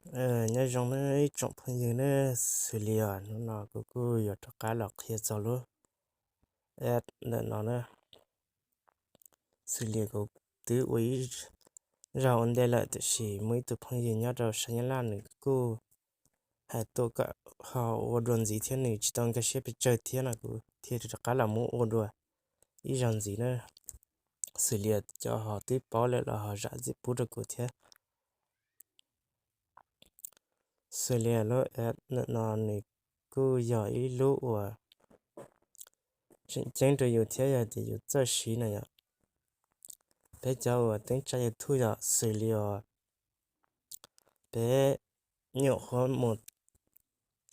Nyob zoo nawb ib tsoom phooj ywg nawb, xws li os hnub no kuv kuj yuav rov qab los qhia txog lub app ntawm no na. Xws li kuv twb ua ib zaug ua ntej lawm tiam sis muaj ib tug phooj ywg nyob rau sab Nyab Laj nws kuj hais tuaj kom ho ua dua ntxiv thiab nws tsis tau nkag siab pes tsawg thiab no kuv thiaj rov qab los muab ua dua ib zaug ntxiv na. Xws li cov ho twb paub lawm los ho zam txim pub rau kuv thiab. Xws li lub app ntawm no nws kuj yog ib lub uas tseem ceeb rau yus thiab yog tias yus txawj siv na yom. Peb cov uas teeb tsa YouTube yom, xws li uas peb nyuam qhuav mus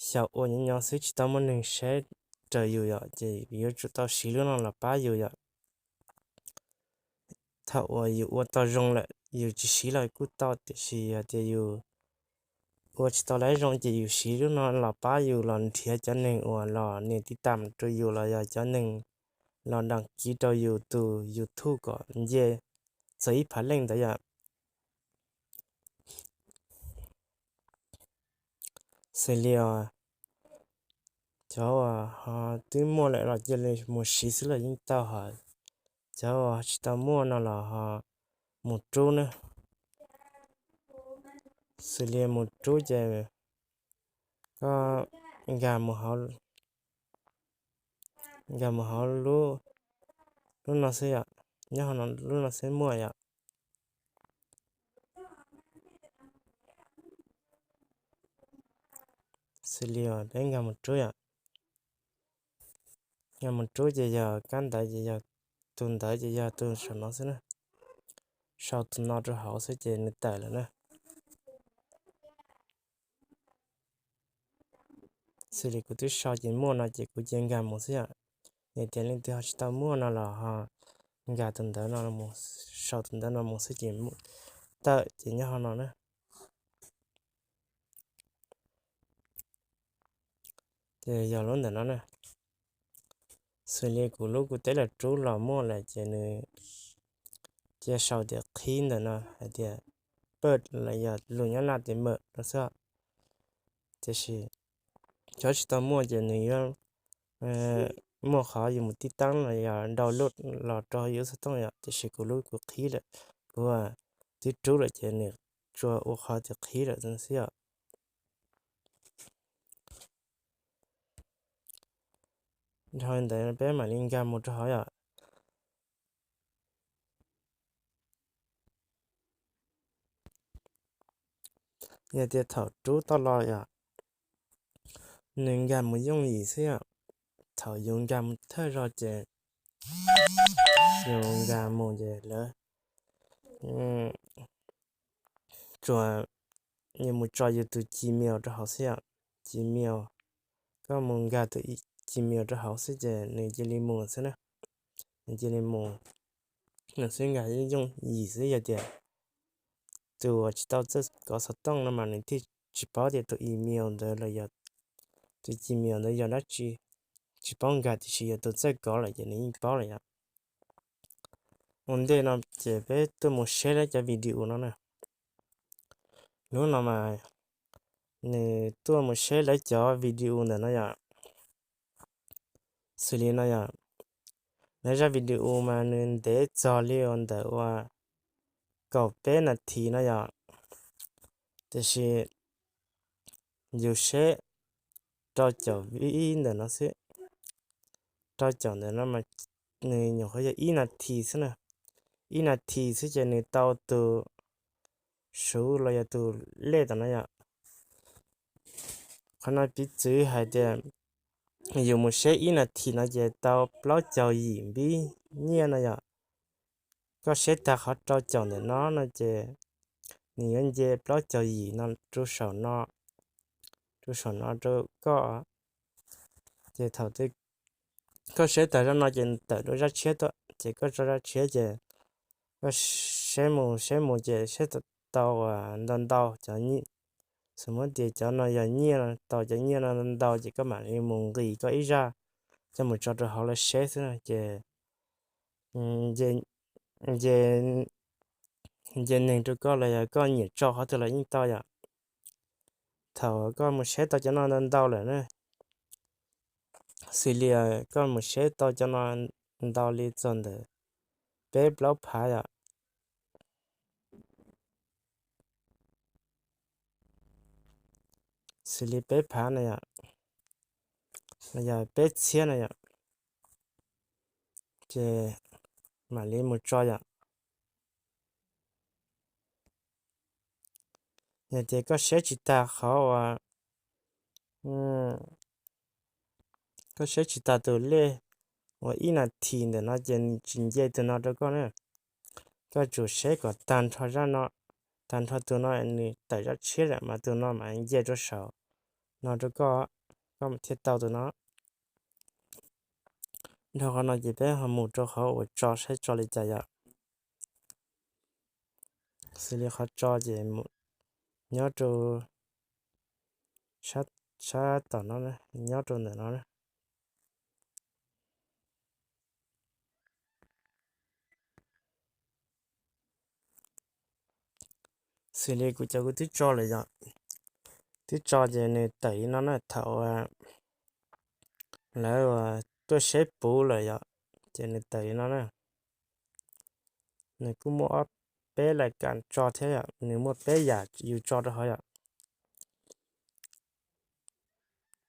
xyaum ua nyob nyob xwb tsis tau muaj neeg saib raws yus yom, ces yuav tsum tau siv lub no los pab yus yom. Thaum uas yus ua tau zoo lawm yus tsis siv los kuj tau, tiam sis yog tias yus ua tsis tau lawm zoo ces yus siv lub no los pab yus los nrhiav cov neeg uas los nias tiv tam rau yus los yog cov neeg los dam kiv rau yus tus YouTube kom nce txog ib phav leej ntawd yom. Xws li os cov uas ho twb muaj lawm los cia li mus siv xwb los yeej tau, ho cov uas tsis tau muaj no los ho mus rub na. Xws li mus rub ces koj nkag mus hauv, nkag mus hauv lub, lub no xwb yom, nyob hauv no, lub no xwb muaj yom. Xws li peb nkag mus rub yom, nkag mus rub ces yog kab ntawv ces yog tus ntawv ces yog tus saum no xwb na. Sau tus no rau hauv xwb ces nws tawm lawm na. Xws li kuv twb sau ces muaj no ces kuv cia nkag mus xwb yom. Yog tias leej twg ho tsis tau muaj no los ho nkag tus ntawv no, sau tus ntawv no mus xwb ces tawm ces nyob hauv no na. Ces yog lub ntawm no na. Xws li kuv lub kuv teb los rub los muaj lawm ces nws cia sau tias qhib ntawm no hais tias pawj los yog lus Nyab Laj tias mawm no xwb. Tiam sis cov tsis tau muaj ces nws yuav muaj qhov yus mus tib taab los yog download los rau yus xov tooj yom, tiam sis kuv lub kuv qhib lawm, kuv twb rub lawm ces nws tsuas ua qhov tias qhib lawm xwb yom. Dhau li ntawd peb mam li nkag mus rau hauv yom. Yog tias thaum rub tau los yom, nws nkag mus yooj yim xwb yom. Thaum yus nkag mus thawj zaug ces yus nkag mus ces lawv tsuas, yus mus tso yus tus Gmail rau hauv xwb yom. Gmail, koj mus nkag tus Gmail rau hauv xwb ces nws cia li mus xwb na. Nws cia li mus, nws xwb nkag yooj yim xwb. Yog tias tus uas tsis tau txawj kov xov tooj no mas nws thiaj tsis paub tias tus email ntawd los yog tus Gmail ntawd yog dab tsi, tsis paub nkag, tiam sis yog tus txawj kov lawm ces nws yeej paub lawm yom. Ua ntej no ces peb tuaj mus saib lawv cov video no na. Lub no mas nws tuaj mus saib lawv cov video ntawm no yom. Xws li no yom, lawv zaj video mas nws ntev txog li uas ntawm uas kaum peb nas this no yom. Tiam sis yus saib rau caum vib ntawm no xwb. Rau caum ntawm no mas nws nyuam qhuav yog ib nas this xwb na. Ib nas this xwb ces nws tau tus suv los yog tus lej tom no yom. Qhov no piv txwv hais tias yus mus saib ib nas this no ces tau plaub caug yim npib nyiaj no yom. Koj saib tag qhov rau caum ntawm no no ces nws yuav nce plaub caug yim no rau saum no, rau saum no rau koj. Ces thaum koj saib tag zaj no ces tawm dua zaj tshiab tuaj, ces koj tso zaj tshiab ces koj saib mus saib mus ces saib tau ntau ntau cov nyiaj. Xws li tias cov no yog nyiaj, tau cov nyiaj no ntau ces koj mam li mus nqis koj ib zaj coj mus tso rau hauv lawv saib xwb no ces nce neeg rau koj los yog koj nyiam tso qhov twg los yeej tau yom. thaum koj mus saib tau cov no ntau ntau lawm na, xws li koj mus saib tau cov no ntau li txog ntawm peb plaub phav yom, xws li peb phav na yom, los yog peb txhiab na yom, ces mam li mus tso yom. Yog tias koj saib tsis tag qhov uas, koj saib tsis tag tus lej uas ib nas this ntawm no ces nws tsis nce tus no rau koj na. Koj tsum saib kom tag nrho zaj no, tag nrho tus no nws tawm zaj tshiab lawm mas tus no mas nce rau saum no rau koj, koj mam thiaj tau tus no. Dhau qhov no ces peb ho mus rau qhov uas tso saib tso li cas yom. Xws li qhov tso ces nyob rau sab tom no, nyob rau ntawm no. Xws li kuv cov kuv twb tso lawm yom, twb tso ces nws tawm li no na, thaum lawv tuaj saib puv lawm yom, ces nws tawm li no na. Nws kuj muaj ob peb lais kam tso thiab yom, nws muaj peb yam yus tso rau hauv yom.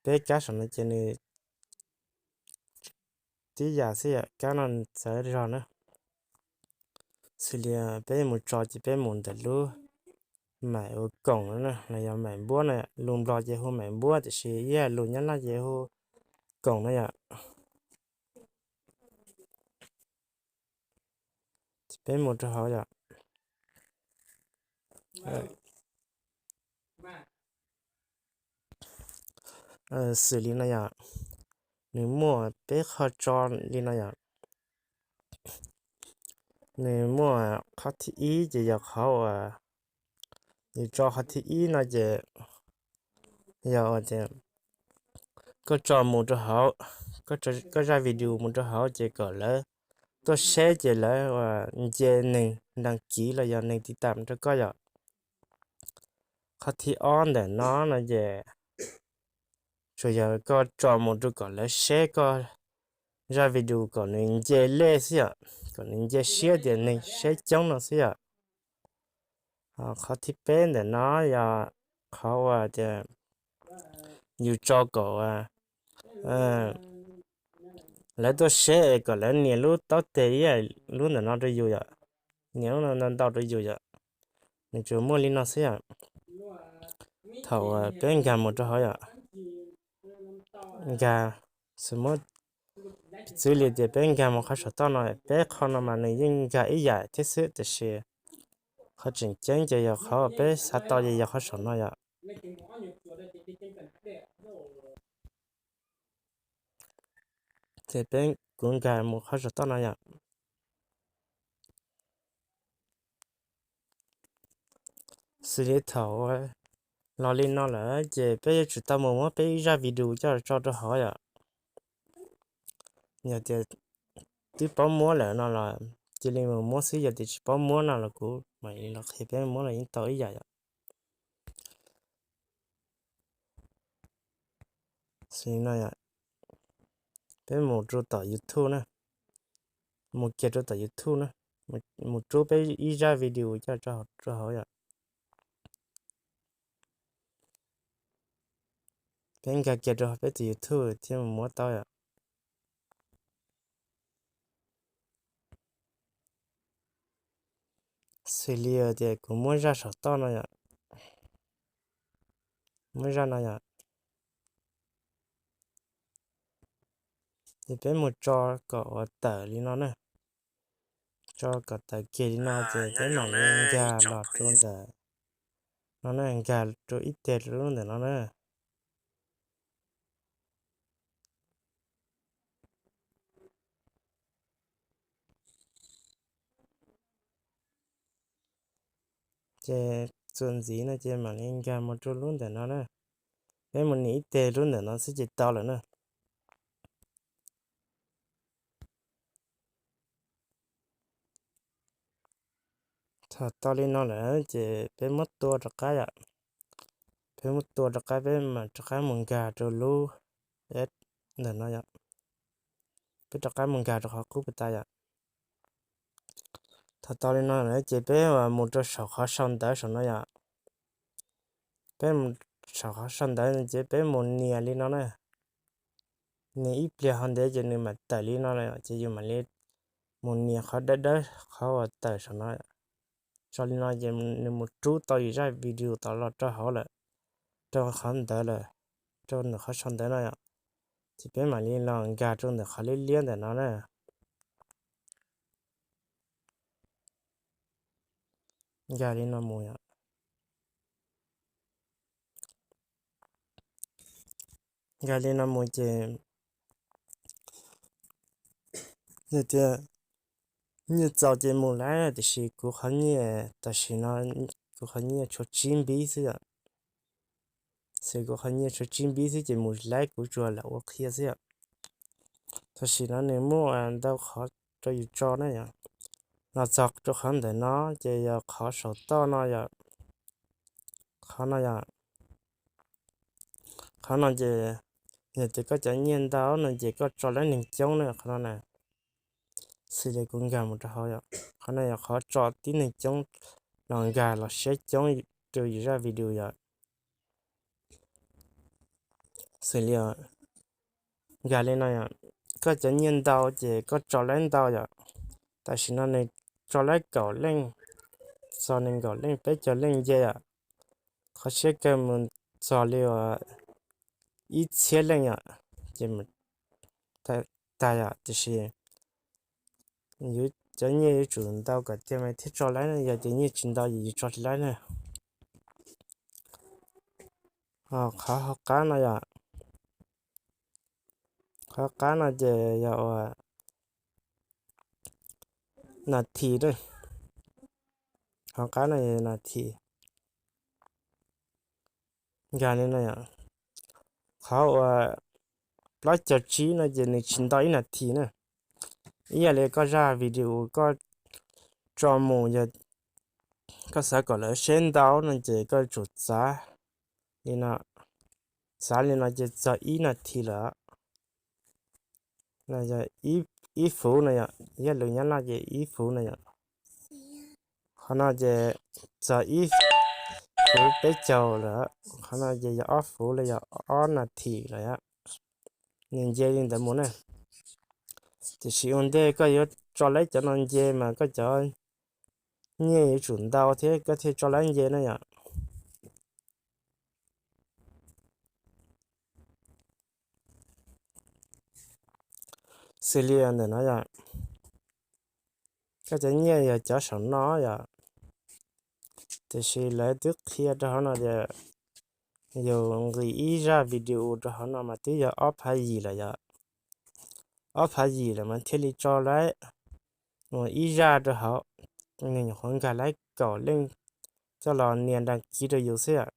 Peb kab saum no ces nws tib yam xwb yom, kab no txawv zog na. Xws li peb mus tso ces peb mus ntawm lub maim ua koom no na, los yog maim npuab na, lus Nplog ces hu maim npuab tiam sis ib yam lus Nyab Laj ces hu koom na yom. Ces peb mus rau hauv yom. Xws li no yom, nws muaj peb qhov tso li no yom. Nws muaj qhov thib ib ces yog qhov uas yus tso qhov thib ib no ces yog tias koj tso mus rau hauv, koj zaj video mus rau hauv ces kom lawv tuaj saib ces lawv nce neeg đăng ký los yog neeg tiv tam rau koj yom. Qhov thib ob ntawm no no ces tsuas yog koj tso mus rau kom lawv saib koj zaj video kom nws nce lej xwb yom, kom nws nce siab tias neeg saib coob no xwb yom. Qhov thib peb ntawm no yog qhov uas tias yus tso kom lawv tuaj saib es kom lawv nias lub taub teg ib yam lub ntawm no rau yus yom, nias lub no ntau ntau rau yus yom. Nws tsuas muaj li no xwb yom. Thaum uas peb nkag mus rau hauv yom, nkag, xws li tias peb nkag mus qhov saum toj no, peb qho no mas nws yeej nkag ib yam thiab xwb tiam sis qhov tseem ceeb ces yog qhov peb xav tau ces yog qhov saum no yom. Ces peb, kuv nkag mus qhov saum toj no yom. Xws li thaum los li no lawm ces peb yuav tsum tau mus muab peb ib zaj video coj tso rau hauv yom. Yog tias twb paub muab lawm no los cia li mus muab xwb, yog tias tsis paub muab no los kuv mam li los qhia peb muab los yeej tau ib yam yom. Xws li no, peb mus rau tom YouTube na, mus kiag rau tom YouTube na, mus rub peb ib zaj video coj rau hauv yom. Peb nkag kiag rau peb tus YouTube thiab mus muab tau yom. Xws li tias kuv muab zaj saum toj no yom, muab zaj no yom, ces peb mus tso kom uas tawm li no na, tso kom tawm kiag li no ces peb mam li nkag los rau ntawm no na, nkag rau ib teg rau lub ntawm no na. Ces txuas ntxiv no ces mam li nkag mus rau lub ntawm no na. Peb mus nias ib teg lub ntawm no xwb ces tau lawm na. Thaum tau li no lawm ces peb muab tua rov qab yom. Peb mus tua rov qab, peb mam rov qab mus nkag rau lub ntawm no yom. Peb rov qab mus nkag rau qhov qub puas tas yom. Thaum tau li no lawm ces peb mus rau saum qhov sau ntawv saum no yom. Peb mus saum qhov sau ntawv ces peb mus nias li no na. Nias ib pliag ho ntev ces nws mam tawm li no lawm ces yus mam li mus nias qhov dawb dawb qhov uas tawm saum no. Tso li no ces nws mus rub tau yus zaj video tod los rau hauv lawm, rau qhov ntawd lawm, rau ntawm qhov sau ntawv no yom. Ces peb mam li los nkag rau ntawm qhov liab liab ntawm no na. Nkag li no mus yom. Nkag li no mus ces nws tias nyiaj txaus ces mus lawm, tiam sis kuv qhov nyiaj tam sim no kuv qhov nyiaj tshuav tsib npib xwb yom. Xws kuv qhov nyiaj tshuav tsib npib xwb ces mus lawm, kuv tsuas lam ua qhia xwb yom. Tam sim no nws muaj ntau qhov rau yus tso na yom. Los txog rau qhov ntawm no ces yog qhov saum toj no yom. Qhov no yom, qhov no ces yog tias koj cov nyiaj ntau no ces koj tso lab neeg coob na qhov no na. Xws li kuv nkag mus rau hauv yom, qhov no yog qhov tso tib neeg coob los nkag los saib coob rau yus zaj video yom. Xws li nkag li no yom, koj cov nyiaj ntau ces koj tso lab ntau yom. Tam sim no nws tso lab kaum leej, txog nees nkaum leej peb caug leej nce yom. Qhov siab kawg mus txog li uas ib txhiab leej yom, ces tag yom. Tiam sis yuav cov nyiaj yuav tsum ntau kom tiag mas thiaj tso lab, yog tias nyiaj tsis ntau ces yuav tso tsis lab na. Qhov hauv qab no yom, qhov qab no ces yog uas nas this na. Qhov qab no yog nas this. Nkag li no yom, qhov uas plaub caug tsib no ces nws tsis ntau ib nas this na. Ib yam li koj zaj video koj tso mus yog koj xav kom lawv saib ntau no ces koj tsum txav li no, txav li no ces txog ib nas this lawm. Ib fuv no yom, yog lus Nyab Laj ces ib fuv no yom. Qhov no ces txog ib fuv peb caug lawm, qhov no ces yog ob fuv los yog ob nas this lawm yom. Nws nce li ntawd mus na. Tiam sis ua ntej koj yuav tso lab cov no nce mas koj cov nyiaj yuav tsum ntau thiab koj thiaj tso lab nce na yom. Xws li ntawm no yom, koj cov nyiaj yog cov saum no yom. Tiam sis lawv twb qhia rau hauv no tias yus nqis ib zaj video rau hauv no mas twb yog ob phav yim lawm yom. Ob phav yim lawm mas thiaj li tso lawm mus ib zaj rau hauv, nws nyuam qhuav nkag lawm kaum leej coj los nias đăng ký rau yus xwb yom.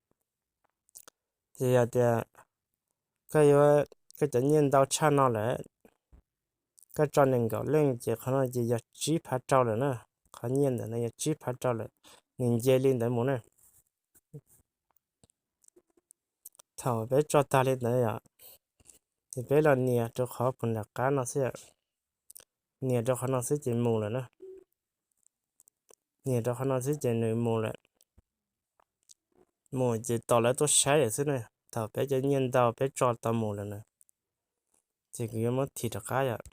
Ces yog tias koj yuav, koj cov nyiaj ntau tshaj no lawm, koj tso nees nkaum leej ces qhov no ces yog tsib phav rau lawm na. Qhov nyiaj ntawm no yog tsib phav rau lawm, nws nce li ntawd mus na. Thaum peb tso tag li ntawd yom, ces peb los nias rau qhov puag nram qab no xwb, nias rau qhov no xwb ces mus lawm na. Nias rau qhov no xwb ces nws mus lawm. Mus ces tos lawv tuaj saib lawm xwb na. Thaum peb cov nyiaj ntau peb tso tau mus lawm na, ces kuv yuav muab thim rov qab yom.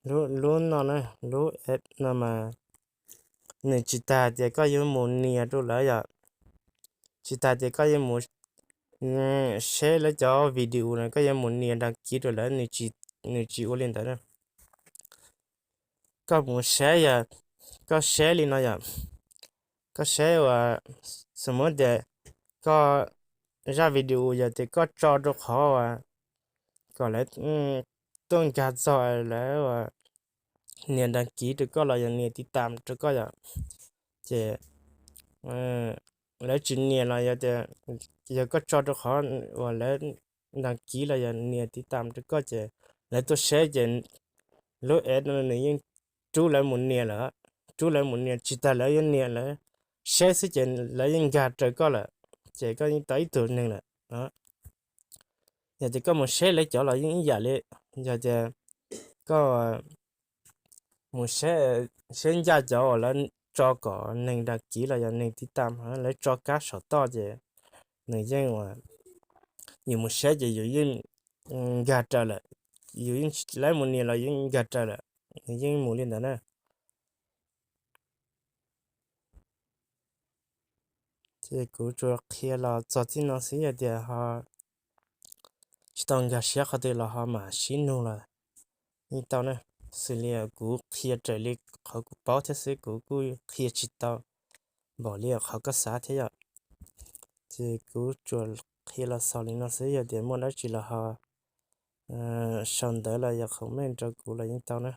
Lub no na, lub app no mas nws tsis tas tias koj yuav mus nias rau lawv yom. Tsis tas tias koj yuav mus saib lawv cov video no, koj yuav mus nias đăng ký rau lawv, nws tsis ua li ntawd na. Koj mus saib yog, koj saib li no yom, koj saib uas, xam mab tias koj zaj video yog tias koj tso rau qhov uas kom lawv tuaj nkag txog lawv uas nias đăng ký rau koj los yog nias tiv tam rau koj yom, ces lawv tsis nias los yog tias, yog koj tso rau qhov uas lawv đăng ký los yog nias tiv tam rau koj ces lawv tuaj saib ces lub app no nws yeej rub lawv mus nias lawm, rub lawv mus nias tsis tas lawv yuav nias lawv, saib xwb ces lawv yeej nkag raws koj lawm, ces koj yeej tau ib tug neeg lawm. Yog tias koj mus saib lawv cov los yeej ib yam li, yog tias koj mus saib ncaj cov uas lawv tso kom neeg dag kiv los yog neeg tiv tam, lawv tso kab saum toj ces nws yeej ua, yus mus saib ces yus yeej nkag raws lawm, yus yeej, lawv mus nias los yeej nkag raws lawm, nws yeej mus li ntawd na. Ces kuv tsuas qhia los txog txij no xwb, yog tias ho tsis tau nkag siab qhov twg los ho mam sib nug los yeej tau na. Xws li kuv qhia raws li qhov kuv paub thiab xwb, kuv kuj qhia tsis tau npaum li qhov koj xav thiab yom. Ces kuv tsuas qhia los xaus li no xwb, yog tias muaj dab tsi los ho sau ntawv los yog comment rau kuv los yeej tau na.